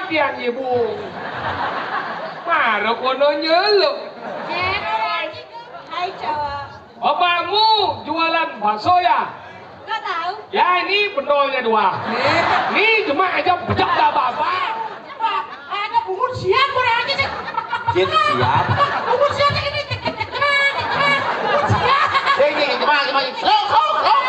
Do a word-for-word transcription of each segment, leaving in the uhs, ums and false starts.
Tiang ibu. Mara kono nyeluk. Hai, cowok. Bapakmu jualan bakso ya? Nggak tahu. Ya, ini pentolnya dua. Ini cuma aja pecah nggak apa-apa. Ada bungut siap kurang aja sih. Cit, siap. Bungut siap ini. Bungut siap. Sing, sing, cuma, cuma. Sok, sok, sok.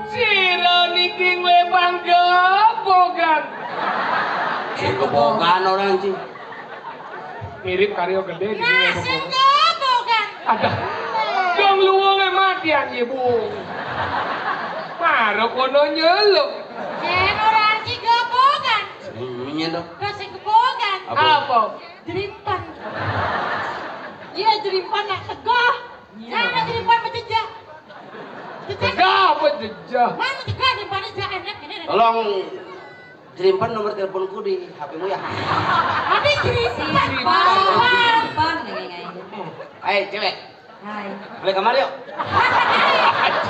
Sira niki nglebang gebogan. Sing gebogan orang, Ci. Mirip karya gedhe niki. Nah, sing gebogan. Ada. Dong luwunge mati anjir, Bu. Mara kono nyeluk. Yen ora anjing gebogan. Sing to. Terus sing gebogan. Apa? Apa? Jerimpan. Iya, jerimpan nak tegah. Iya. Nah, nak jerimpan menjejak. Jejak. Tegah apa jejak? Mana tegah jerimpan jejak enak ini. Tolong jerimpan nomor teleponku di H P-mu ya. Tapi jerimpan. Jerimpan. Jerimpan, ya, ya, ya. Ayo, cewek. Hai. Balik kamar yuk. Halo,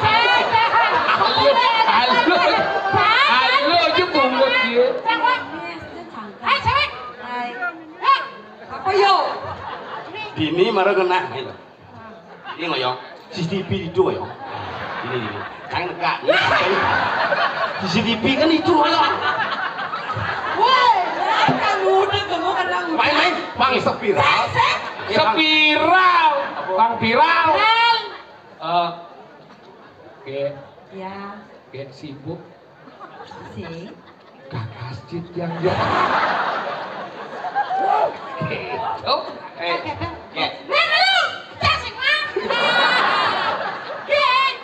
halo, halo, aja bungut dia. Hai, cewek. Hai. Apa yo? Dini mara kena gitu. Ini ngoyong. C C T V itu ngoyong. Ini, ini. Kang negak. Ini, ini. C C T V kan itu ngoyong. Woi, kamu udah gemuk karena udah. Main, main. Bang, sepiral. Saya, saya. Ya, Bang. Sepiral. Bang Piral. Piral. Eh, Gek. Ya. Gek sibuk. Sing. Gagas cit yang dia. Gitu. Eh, Gek. Nah, lu, cak sing mah. Gek.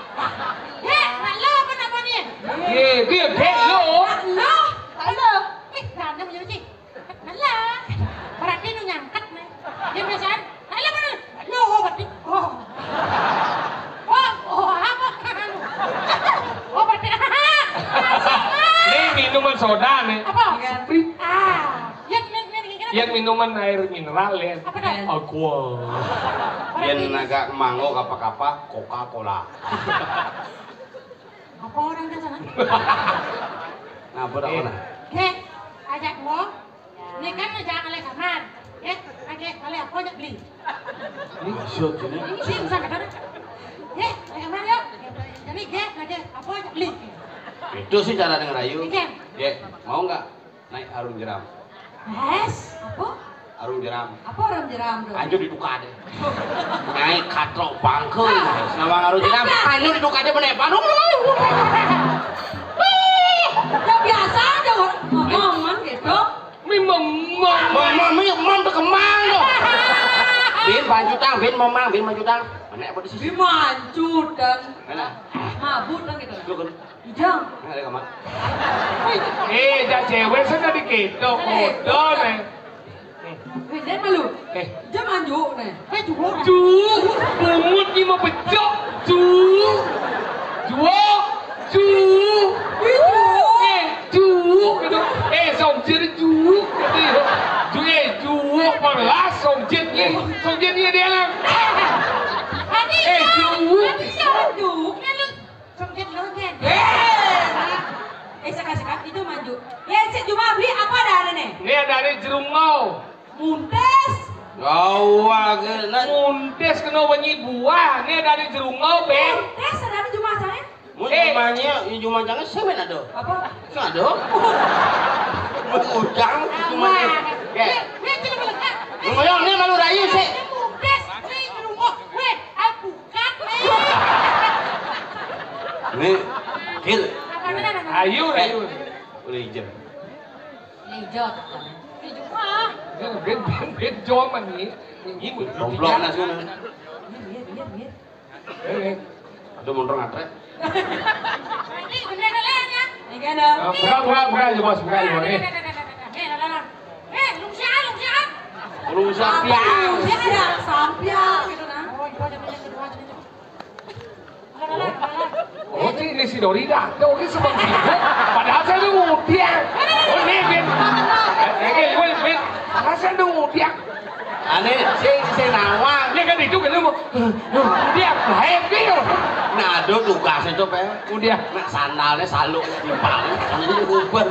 Gek, nah, lu apa namanya? Gek, dia Gek lu. Lu. Halo. Eh, berantem jadi sih. Alah, berarti nu nyangket nih. Ya biasaan. Alah, mana? Yo, berarti. Oh. Oh, oh, apa kan? Oh, berarti. Ini minuman soda nih. Apa? Sprite. Ah, yang, yang, yang, yang, yang minuman air mineral ya. Apa dah? Aqua. Berarti. Yang agak mango apa-apa, Coca-Cola. Apa orang dah sana? Nah, apa dah, eh, mana? Heh, ajak gua. Ini kan aja ale kamar. Ya, lagi ale apa aja beli. Ini siap sini. Ini sih usah kata. Ya, ale kamar yuk. Jadi ge, lagi apa aja beli. Itu sih cara denger ayu. Iya. Ge, mau nggak naik arung jeram? Yes, apa? Arung jeram. Apa arung jeram tuh? Anjur diduka deh. Naik katrok bangke. Nawang arung jeram. Anjur diduka deh, bener. Aduh. Ya biasa aja, Wan. Ngomong gitu. Memang. Mama, mama, mama, tuh kemang tuh. Bin pancutang, bin mamang, bin pancutang. Mana apa di sisi? Bin mancutang. Mana? Mabuk kan gitu. Lu kan? Ijang. Mana ada kamar? Eh, jak cewek sana dikit. Tuh, kodon, eh. Wih, dia malu. Eh. Dia manjuk nih. Cu, bungut ni mau pecok. Cu. Juo. Cu. Eh, cu. Gitu. Eh, song jin cu. Gitu. Ju, eh, juo. Pelas song jin ni. Song jin ni dia lah. Eh, cu. Song jin, song jin. Eh, sekat-sekat itu manjuk. Ya, cek cuma beli apa dah nih? Ini ada nih jerung mau. Muntes. Gawa ke, nah. Muntes kena wengi buah. Ini dari jerungau, Ben. Muntes ada di rumah saya. Mun eh, rumahnya, di rumah jangan semen ada. Apa? Sing ada. Mun ujang, rumahnya. Aman. Ya. Ini, ini, ini, ini. Ngoyong, ini malu rayu sih. Muntes, ini jerungau. Weh, aku kat, weh. Ini, kil. Apa, apa, apa? Ayo, ayo. Boleh izin. Ijo tetep. Ijo mah. Ya, ben, ben, ben, joman ni. Ini goblok nasi mana? Iya, iya, iya, iya. Eh, eh. Ada mundur ngatrek. Ini bener kalian ya? Ini ada. Buka, buka, buka aja, Bos, buka aja, Bos. Nih. Eh, lah, lah, lah. Eh, lu siapa, lu siapa? Lu siapa? Lu siapa? Sampiang gitu nah. Oh, itu aja, itu aja, itu aja. Lah, lah, lah, lah, lah. Oh, ini si Dori datang, oke, sebang sibuk. Padahal saya tuh ngudiak. Oh, ini, Bin. Eh, eh, eh, Bin, Bin. Padahal saya tuh ngudiak. Ane, sing, sing nawang. Ini kan itu kan mau. Ngudiak, baik, Bin. Nah, aduh, tugas itu, Pe. Ngudiak. Nak sandalnya saluk timpal. Ini ubah.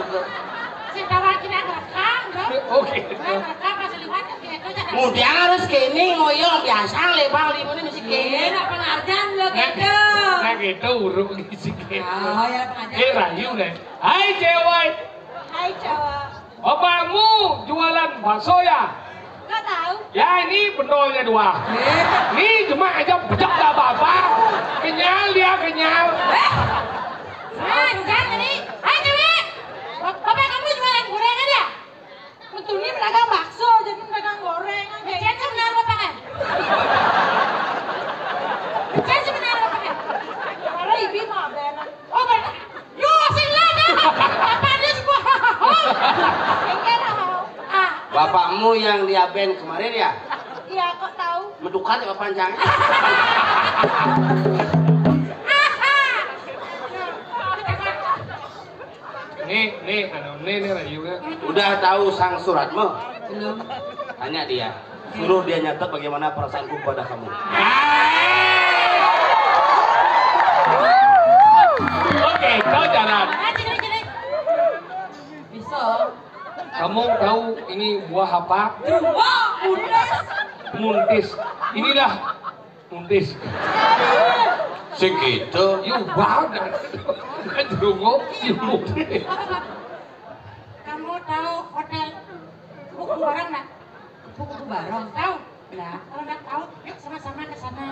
Sing tawakin yang rekam, bro. Oke. Yang rekam, pas liwat, ya, itu jangan. Ngudiak harus kene, ngoyong, biasa, lebang, limunnya mesti kene. Iya, nak penghargaan lo, Nah, gitu. Nah, gitu, urung isi kene. Oh, ya, penghargaan. Eh, rayu, nih. Hai, cewek. Hai, cowok. Bapakmu jualan bakso ya? Nggak tahu. Ya, ini bendolnya dua. Iya. Ini cuma aja bejek nggak apa-apa. Kenyal dia, kenyal. Eh, jangan ini. Hai, cewek. Bap-, bapak kamu jualan gorengan ya? Betul, ini pedagang bakso, jadi pedagang gorengan. Kecil sebenarnya apa kan? Kecil sebenarnya apa kan? Kalau ibi mah benar. Oh, benar. Yo, sing lah, dah. Apa dia semua? Enggak tahu. Ah. Bapakmu yang diaben kemarin ya? Iya, kok tahu? Medukan ya, Pak Pancang? Nih, nih, anu, nih, nih, rayu, ya. Udah tahu sang suratmu? Belum. Tanya dia. Suruh dia nyatet bagaimana perasaanku kepada kamu. Oke, kau jalan. Bisa. Kamu tahu ini buah apa? Buah muntis. Muntis. Inilah muntis. Segitu. Yuk, buah. Kan jerungo, yuk muntis. Kamu tahu hotel Kuku Barong nggak? Kuku Barong, tahu? Nah, kalau nggak tahu, yuk sama-sama ke sana.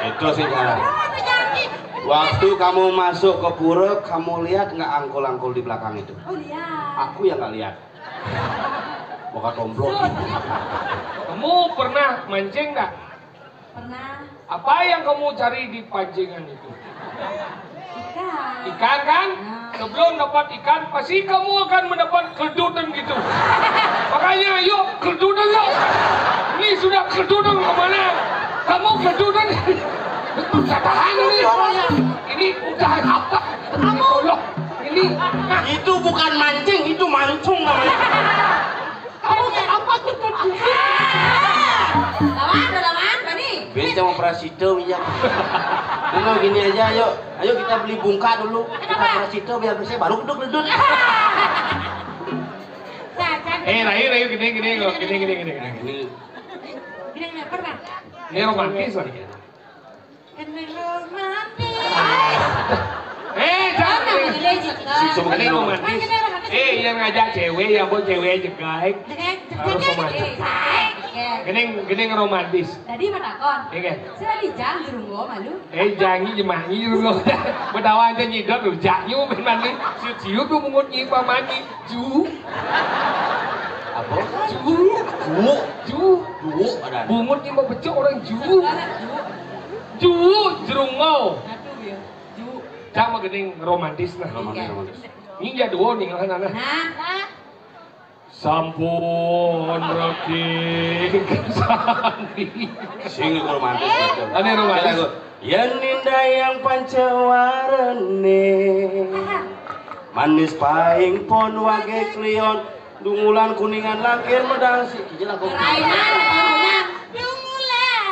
Itu sih, Kak. Oh, ada janji. Waktu kamu masuk ke pura, kamu lihat nggak angkul-angkul di belakang itu? Oh, lihat. Aku yang nggak lihat. Buka tomplok. Kamu pernah mancing nggak? Pernah. Apa yang kamu cari di pancingan itu? Ikan. Ikan, kan? Nah. Sebelum dapat ikan, pasti kamu akan mendapat keledutan gitu. Makanya, yuk, keledutan, yuk. Ini sudah keledutan kemana? Kamu keledutan. Itu saya tahan ini. Ini udah apa? Kamu. Ini. Itu bukan mancing, itu mancung namanya. Kamu kenapa tutup bibir? Lawan, lawan, Bani. Bini sama Prasito, iya. Nah, gini aja, ayo. Ayo kita beli bungka dulu. Kita Prasito biar bersih, baru duduk-duduk. Eh, rayu, rayu, gini, gini, gini, gini, gini, gini. Gini, gini, apa, Bang? Ini romantis, Bang. Ini romantis. Eh, jangan. Ini romantis. Eh, yang ngajak cewek, yang buat cewek jegai. Harus romantis. Gini, gini romantis. Tadi mah takon. Iya, kan? Sudah dijang di rumah malu. Eh, jangi jemangi di rumah. Bedawa aja nyidot lu, jangi mau main mandi. Siut-siut tuh mungut nyimpa mandi. Ju. Apa? Ju. Ju. Ju. Ju ada. Bungut nyimpa becek orang ju. Ju, jerungo. Aduh, ya. Ju. Sama gini romantis nah. Romantis, romantis. Ini ya dua nih, kan, nah. Nah. Sampun regi sami. Sing romantis. Ada romantis. Yen ninda yang pancawarene. Manis paing pon wage klion. Dungulan kuningan langkir medang si kijil aku. Rainan, rainan. Dungulan.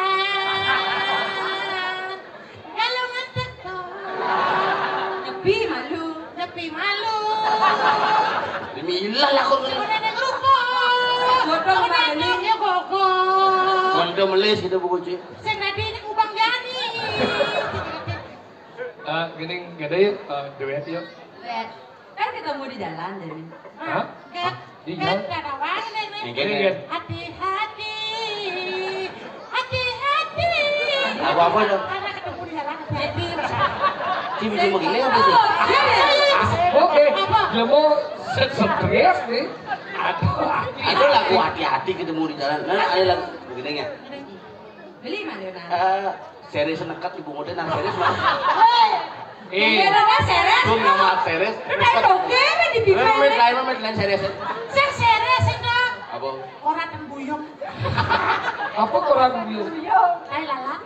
Kalau ngetek. Nyepi malu. Nyepi malu. Demi ilah lah kok. Udah ada kerupuk. Jodoh, Mbak Beli. Ya, gogo. Kondo melis gitu, Bu Kuci. Sing tadi ini kubang jani. Eh, gini, gede yuk, eh, duet yuk. Duet. Kan ketemu di jalan, jadi. Hah? Kan, iya. Kan kata warna nih. Gini, gini. Hati-hati. Hati-hati. Apa-apa dong? Karena ketemu di jalan, hati-hati. Ci bisa begini apa sih? Oke, apa? Dia mau set-, stres nih. Aduh, hati-hati. Ada lagu hati-hati ketemu di jalan. Nah, ada lagu begini ya. Beli mana, Leonardo? Eh, Seres nekat ibu ngode nang seres mah. Hei. Eh, Iya, Nona seres. Tuh nama seres. Udah oke, mah di Nah, bibir. Main lain, main lain seres. Sing seres itu. Apa? Koran dan buyung. Apa koran buyung? Buyung. Tai lalat.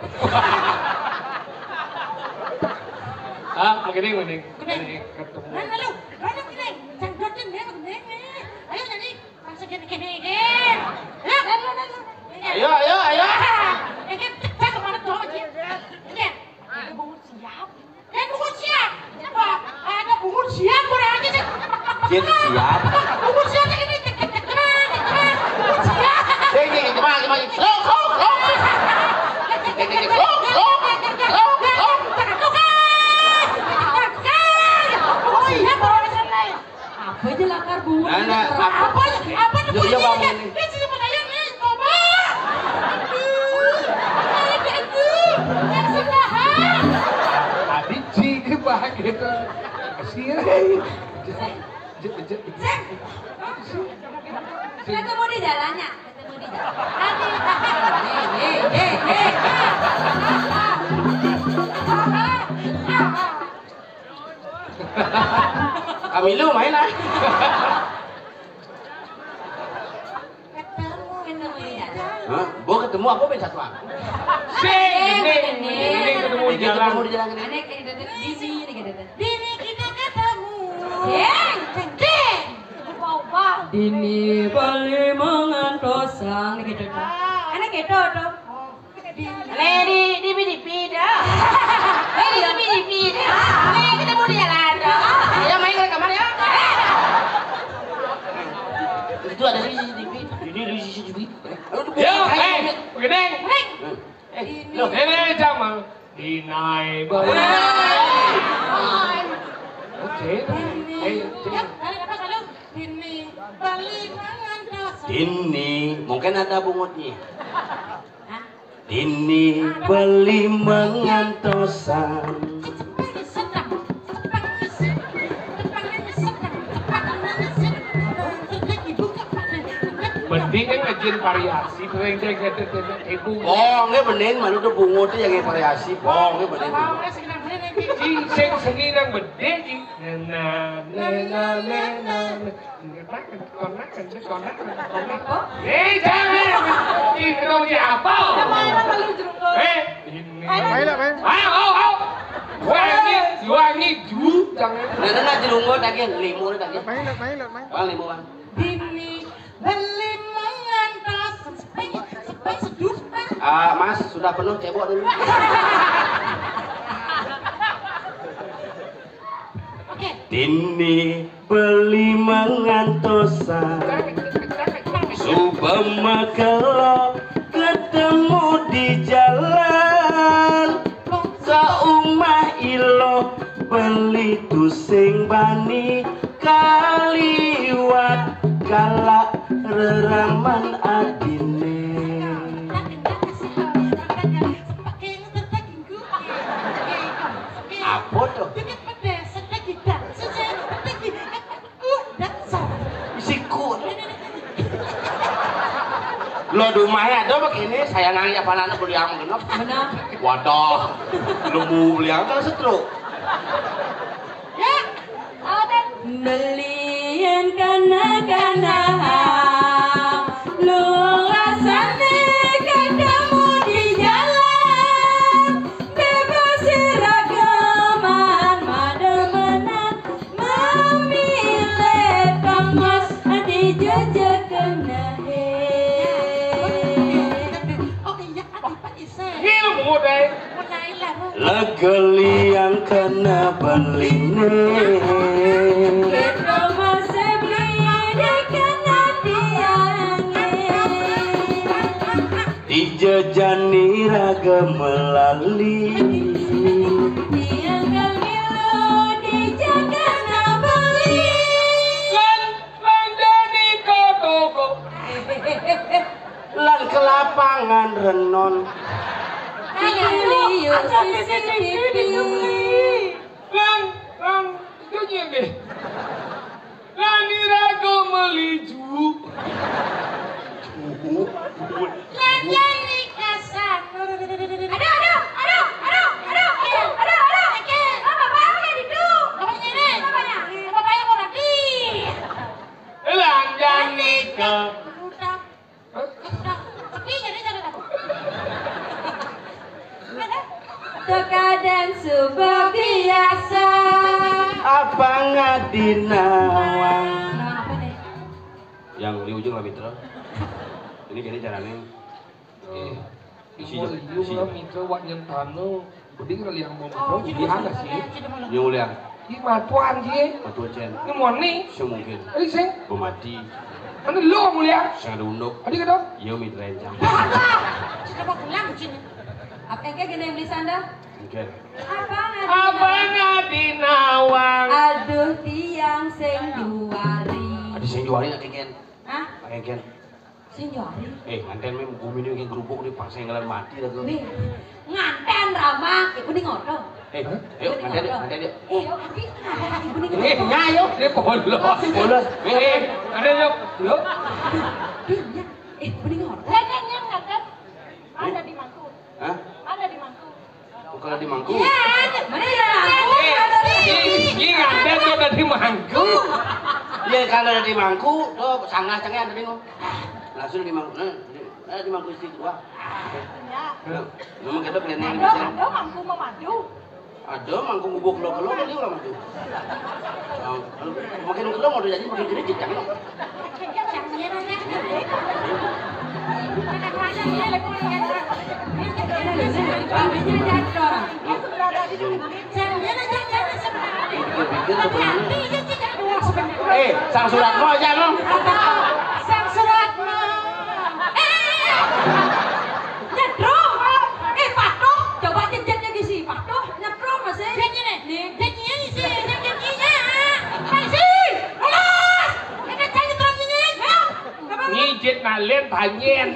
Ah, begini mending. Gini. Mending ketemu. Mana lu? Mana gini? Jangan dotin ya, begini. Ayo jadi. Langsung gini, gini, gini. Ya, lalu, lalu. Ayo, ayo, ayo. Ini kita kemana tuh, Cik? Ini, ini bungut siap. Ini bungut siap. Apa? Ada bungut siap, kurang aja, Cik. Cik, siap. Bungut siap, Cik, ini. Cik, Cik, Cik, Cik, Cik. Bungut siap. Cik, cik, cik, cik, cik. Sok, sok, sok. Cik, cik, cik, sok, sok. Sok, sok. Bungut siap, kurang aja, Cik. Apa aja lakar bungut? Nah, nah, apa? Apa? Apa tuh? Iya, iya, bunyi Bang. Ini? Ini sih, Bang, ayo nih, coba. Aduh, aduh, aduh. Yang sebelahan. Tadi Ci, dia bahagia tuh. Kasihan. Jep, jep, jep. Seng. Ketemu di jalannya, ketemu di jalan. Tadi. Hei, hei, hei, hei. Kami lu main ah. Ketemu, ketemu di jalan. Hah? Bo ketemu apa ben satuan? Sing, gini. Gini. Gini ketemu di Ini jalan. Ketemu di jalan gini. Aneh kayak gitu. Dini, ini gitu. Dini kita ketemu. Ding, ding, ding. Lupa-lupa. Dini beli mangan tosang gitu. Aneh gitu tuh. Lady di bidi pida. Lady di bidi pida. Lady ketemu di jalan. Ya main ke kamar ya. Itu ada di C C T V. Ini di C C T V. Aduh, tuh, Ya, bukan eh, saya. Begini. Eh, lo. Ini Jamal. Dinai balik. Oke. Eh, Ya, dari apa kalau? Ini balik mangan rasa. Ini mungkin ada bungutnya. Hah? Dini beli mangan tosang. Mending kan ngajin variasi, sering kayak gitu, gitu, gitu, ibu. Oh, nggak mending, mana udah bungut tuh yang variasi, bohong, nggak mending. Sing, sing seni nang bede, sing. Nena, nena, nena, nena. Eh, jangan. Ih, ketemu di apa? Apa yang apa lu jeruk lu? Eh, ini. Ayo. Ayo lah, ayo. Ayo, ayo, ayo. Wangi, wangi, ju, jangan. Nah, nah, nah, jeruk gua tadi, lima tadi. Main, main, main. Bang, lima, Bang. Bini beli mangan tas, sepeng, sepeng sedupa. Ah, Mas, sudah penuh, cebok dulu. Oke. Dini beli mangan tosang. Suba makelo ketemu di jalan. Ka umah ilo beli tusing bani kaliwat kala reraman adine. Apa tuh? Siku. Lo di rumahnya ada begini, saya nanya apa anak beli yang genep. Benar. Waduh, lembu beli yang kan setruk. Ya, Belian kana-kana, lu rasane ketemu di jalan. Bebas sirageman, mademenan, memilih emas di jejegan ahe. Oke, ya, apa isi? Ngilmu deh. Lega liang kena beline. Kita masih beli kena tiange. Dijejani raga melali. Tiang kamilu dijaga nabeli. Lan, lan jadi kotoko. Lan ke lapangan renon. Liu C C T V. Lang, lang, itu nyende. Lani raga meliju. Lanyani kasar. Aduh, aduh, aduh. Pangadinawang. Nah, apa nih? Yang di ujung lah, Mitra. Ini gini caranya. Eh, isi, isi, isi. Mitra wak nyentano, budi kalau yang mau, oh, mau di atas sih. Yang mulia. Di matuan sih. Matuan cen. Ini moni. Semungkin. Ini sih. Bemati. Ini lo mulia. Sing ada unduk. Adi kata? Yo, Mitra encan. Coba pulang sini. Apa yang kayak gini yang beli sandal? Oke. Abang Abang Adi Nawang. Aduh, tiang sing juari. Ada sing juari nak keken. Hah? Nak keken. Sing juari. Eh, nganten mem gumi ni keken gerubuk ni paksa yang mati dah tu. Nih, nganten ramah. Ibu ni ngodo. Eh, ayo, nganten dia, nganten dia. Eh, tapi ada ibu ni ngodo. Eh, ngayo. Dia polos. Polos. Eh, eh, nganten yuk. Yuk. Aduh, dia. Eh, ibu ni ngodo. Saya kan yang nganten. Ada di mangkuk. Hah? Ada di mangkuk. Bukan di mangkuk. Iya, mana ya? Eh, ini, ini ada tuh ada di mangkuk. Iya, kalau ada di mangkuk, tuh sanggah cengeng ada bingung. Langsung di mangkuk, nah, di, nah, di mangkuk istri gua. Ya. Nah, memang kita kalian yang ada, ada mangkuk memadu. Ada mangkuk gubuk lo kalau dia orang madu. Makin lo mau jadi makin gede jangan. Eh, sang surat mau aja lo. Sang surat mau. Eh, nyetrum. Eh, patuh. Coba jenjetnya di si patuh. Nyetrum masih. Jenjetnya. Nih. Jenjetnya isi. Jenjetnya. Masih. Alas. Ini saya nyetrum ini. Ya. Ngijit nalen tanyen.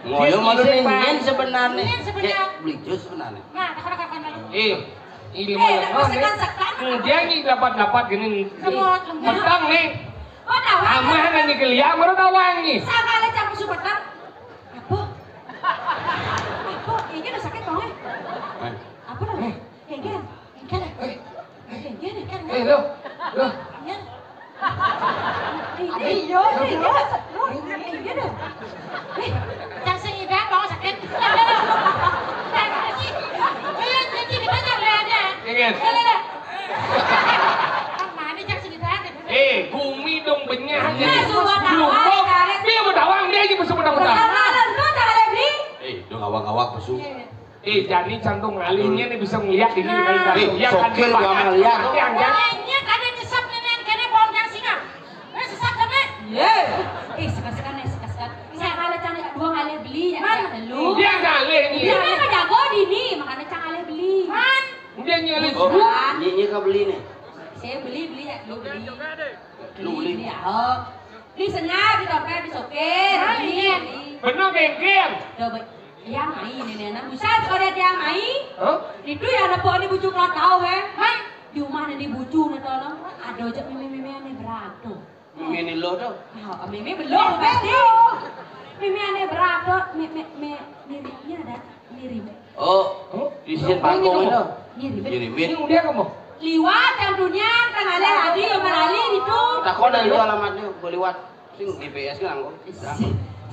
Ngoyo malu ningen sebenarnya. Ningen sebenarnya. Kayak beli jus sebenarnya. Nah, takut-takut malu. Eh, ilmu eh, yang mana? Sekan-sekan. Dia ini dapat-dapat gini. Lemot, lemot. Petang nih. Oh, tahu. Amah nanya ke liang, baru tawang nih. Sama aja campur sup petang. Apa? Apa? Ini udah sakit, Bang, eh? Eh. Apa dong? Eh. Kayak gini. Eh. Kayak gini, kan? Eh, lo. Lo. Iya. Ini, iya, iya. Iya, dong. Eh, jangan sing ibarat, Bang, sakit. Iya, jadi kita jangan ada. Iya, kan? Iya, iya. Mana jangan sing ibarat. Eh, gumi dong benyah aja. Nah, suruh tawang, dia mau tawang, dia aja musuh pedang-pedang. Kalau tuh cara beli. Eh, dong awak-awak pesu. Iya, iya. Eh, jadi cantung alihnya nih bisa ngeliat ini. Aduh. Nih, sokir gua mah liat. Kayaknya kada nyesap nenek kene bawang jang singa. Eh, sesat kene. Ye. Eh, sekas-sekas nih, sekas-sekas. Saya kalau cang dua kali beli, ya, mana? Lu. Dia kali ini. Dia kan jago di ini, makanya cang kali beli. Man. Dia nyali. Oh, nyi, nyi ka beli nih. Saya beli, beli ya, lu beli. Lu beli. Beli, ya, oh. Beli senyap, di topet, di sokir. Beli, beli. Bener bengkel. Coba. Dia main ini, anak. Buset, kalau dia main. Hah? Itu ya, anak buah ini bucu kalau tahu, eh. Hah? Di rumah ada di bucu, nih, tolong. Ada aja mimi-mimi aneh berato. Mimi ini lo tuh. Ah, mimi belum, pasti. Mimi aneh berato, mi, mi, mi, miripnya ada, mirip. Oh, di sini panggung itu. Mirip. Mirip. Ini udah kamu? Liwat yang dunia, kan ada hadi, yang beralih itu. Takon dari itu alamatnya, gue liwat. Sing G P S kan, kok.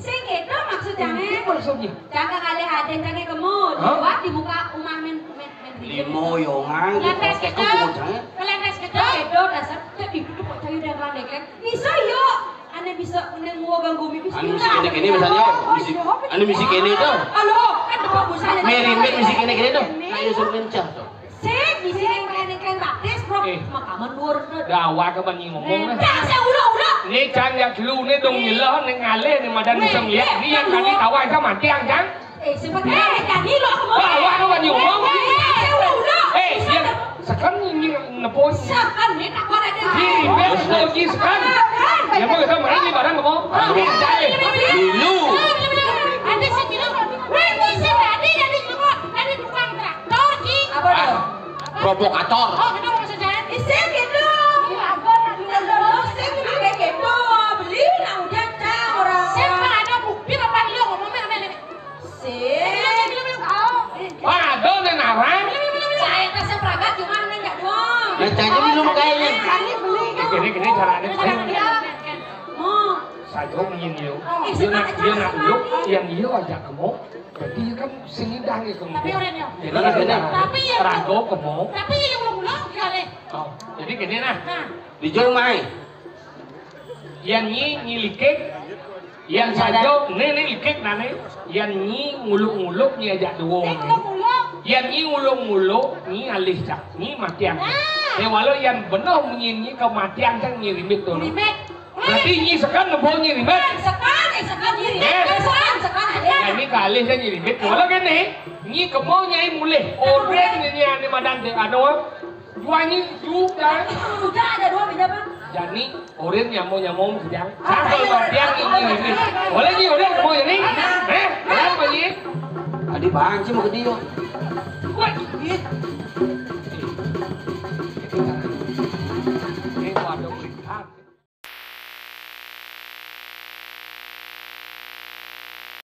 Sing itu maksudnya. Itu maksudnya. Jangan kali hati, jangan kemu. Hah? Liwat di muka rumah men, men, men. Limo yongan. Lantas kita. Lantas kita. Itu dasar. Jadi itu kok saya udah ngelandek kan. Bisa yuk. Aneh bisa meneng gua ganggu mimpi. Anu misi kene-kene misalnya. Misi, anu misi kene tuh. Halo, kan depan busanya. Meri, meri misi kene-kene tuh. Ayo suruh kencah tuh. Sik, di sini yang kalian yang kalian baptis, bro. Eh. Makaman luar tuh. Gawat apa nih ngomong nih? Dah, saya ulah-ulah. Ini kan ya dulu nih dong nyelah nih ngalih nih madan bisa ngeliat. Ini yang tadi tawa aja mati yang kan? Eh, sebenarnya eh, tadi lo aku mau. Gawat apa nih ngomong? Eh, eh, saya ulah-ulah. Eh, iya. Sekarang ini nepos. Sekarang ini tak boleh deh. Di bel lagi sekarang. Ya mau kita main di barang apa? Aduh. Dulu. Ada sih dulu. Weh, bisa tadi jadi cuma tadi tukang traktor sih. Apa tuh? Provokator. Oh, kenapa maksudnya? Isin gitu. Iya, gua nak bilang dulu, sing pakai gitu. Beli nak udah cah orang. Sing ada bukti apa lu ngomongnya sama ini? Sing. Iya, iya, iya, iya. Wah, ada nih narang. Saya kasih peragat cuma nanya doang. Ya, cahnya minum kayaknya. Kali beli kan. Gini, gini caranya. Iya, iya, iya. Mau. Saja ngin yo. Dia nak, dia nak yuk, yang iyo aja kamu. Jadi kan sini dah gitu. Tapi orang yo. Jadi tapi yang rago kamu. Tapi yang ulang-ulang dia leh. Oh, jadi Kéné nah. Dijo mai. Yan nyi, nyi likik. Yan sajo, né, né likik nah né. Yan nyi nguluk-nguluk nyi ajak duo né. Yan nyi nguluk-nguluk, nyi alih cak, nyi matian. Né walau yan beno nyi, nyi kematian cak nyi rimbit tu. Berarti nyi sekan nebo nyi rimbit. Sekan, eh, sekan nyi rimbit. Sekan, sekan. Yan nyi kalih cak nyi rimbit. Walau kéné, nyi kemo nyai mulih. Oren nyi, nyi ané madan dek anu. Jual nyi juga. Udah ada dua beda, Bang. Jani, oren nyamo-nyamo sidang. Sambal matiang ini ini. Boleh nyi oren kemo jani? Eh, berapa nyi? Adi banci mau ke dia. Wah, ini.